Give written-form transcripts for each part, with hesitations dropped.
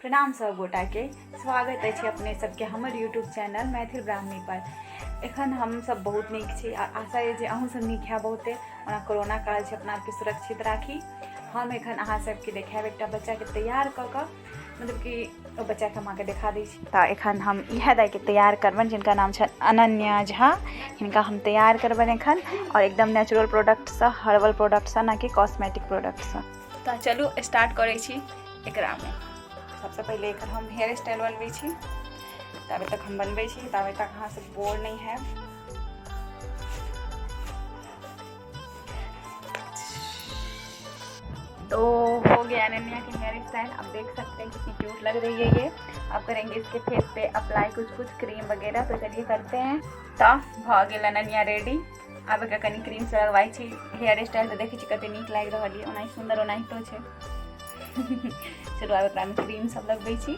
प्रणाम सब गोटा के स्वागत अछि अपने सबके हमर यूट्यूब चैनल मैथिल ब्राह्मणी पर। एखन हम सब बहुत नीक छी आ आशा अछि जे अहूँ सब नीक है बहुते। ओना कोरोना काल छै, अपना आपके सुरक्षित राखी। हम एखन अहाँ सबके देखायब एकटा बच्चाके तैयार कऽ कऽ, मतलब कि ओ बच्चाके हम अहाँके देखा दै छी। तऽ एखन हम इएह दाइके तैयार करबनि जिनका नाम छनि अनन्या झा। हिनका हम तैयार करबनि एखन और एकदम नेचुरल प्रोडक्टसँ, हर्बल प्रोडक्टसँ, ना कि कॉस्मेटिक प्रोडक्टसँ। तऽ चलू स्टार्ट करै छी। एकरामे सबसँ पहिले एकर हम हेयर स्टाइल बनबै छी। ताबे तक हम बनबै छी, ताबे तक अहाँ सब बोर नहीं हैब। तो हो गया अनन्या के हेयर स्टाइल। आप देख सकते हैं कितनी क्यूट लग रही है ये। अब करेंगे इसके फेस पे अप्लाई कुछ कुछ क्रीम वगैरह, तो चलिए करते हैं। तो भ गेल अनन्या रेडी। आब एकरा कनी क्रीम से लगवाई छी। हेयर स्टाइल तो देखै छी कते नीक लागि रहल ये, ओनाही सुंदर ओनाहितो छै। चलू आब एकरामे क्रीम सब लगबै छी।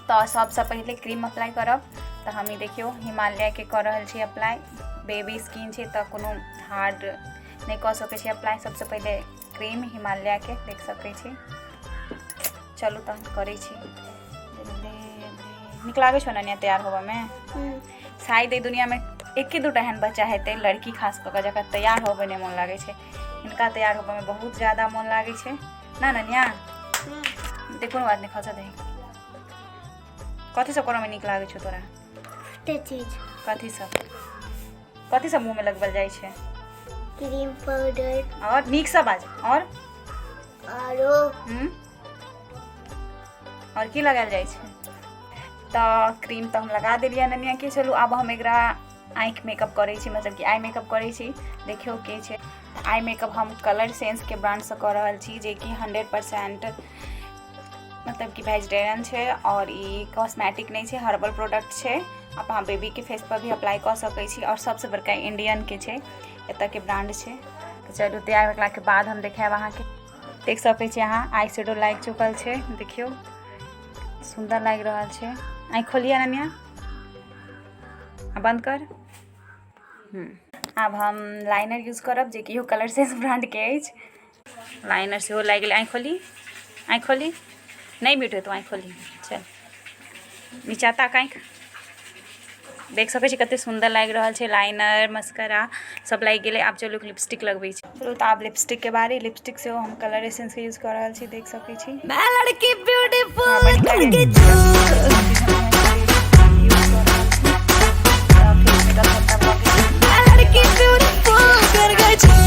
तऽ सबसँ पहिले क्रीम अप्लाई करब। तऽ हम ई देखियौ हिमालयके कऽ रहल छी अप्लाई। बेबी स्किन छै तऽ कोनो हार्ड नहि कऽ सकै छी अप्लाई। सबसँ पहिले क्रीम हिमालयके देख सकै छी। चलू तहन करै छी। नीक लागै छौ ननिया तैयार होबऽमे? शायद एहि दुनियामे एके दूटा एहन बच्चा हेतै, लड़की खास कऽ कऽ, जकरा तैयार होबऽ नहि मोन लागै छै। हिनका तैयार होबऽमे बहुत ज्यादा मोन लागै छै ना ननिया? देख कोनो बात नहि, खसा दही। कथी सब करऽमे नीक लागै छौ तोरा? चीज। कथी सब, कथी सब मुँहमे लगबल जाइ छै? Cream powder. और नीक से बाज। और आरो और की लगायल जाइ छै? तऽ क्रीम तऽ हम लगा देलियै अनन्याके। चलू आब हम एकरा आँखि मेकअप करै छी, मतलब कि आई मेकअप करै छी। देखियौ के छै। आई मेकअप हम कलर सेंसके ब्रांडसँ कऽ रहल छी, जेकि 100% मतलब कि वेजिटेरियन छै और ई कॉस्मेटिक नहि छै, हर्बल प्रोडक्ट छै। आप अहाँ बेबीके फेस पर भी अप्लाई कऽ सकै छी और सबसँ बड़का इंडियनके छै, एतऽके ब्रांड छै। तऽ चलू तैयार भेलाके बाद हम देखायब अहाँके। देख सकै छी अहाँ आई शेडो लागि चुकल छै, देखियौ सुन्दर लागि रहल छै। आँखि खोलिए अनन्या, आ बंद कर। आब हम लाइनर यूज करब, जेकि इहो कलर सेंस ब्रांडके अछि। लाइनर सेहो लागि गेलै। आँखि खोली, आँखि खोली, नहि म्यूट हेतौ, आँखि खोली। चल नीचा ताक आँखि। देख सकै छी कते सुन्दर लागि रहल छै। लाइनर मस्करा सब लागि गेलै। आब चलू लिपस्टिक लगबै छी। चलू तऽ आब लिपस्टिक के बारी। लिपस्टिक सेहो हम कलर एसेंस के यूज कऽ रहल छी, देख सकै छी। मैं लड़की ब्यूटीफुल बड़ नीक करके लागै चूर। यूज कऽ रहल छी। तऽ फेस मेकअप सबटा भऽ गेल। मैं लड़की ब्यूटीफुल करके चूर।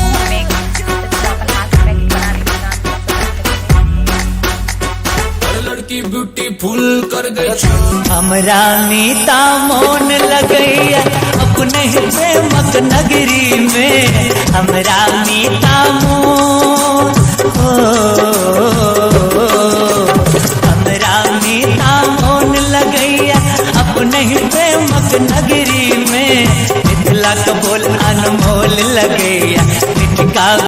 लड़की ब्यूटीफुल कर गई। हमरा नीता मोन लगैया अपने ही प्रेमक नगरी में। हमरा नीता मोन हो, हमरा नीता मोन लगैया अपने ही प्रेमक नगरी में। मिथिला के बोल अनमोल लगैया।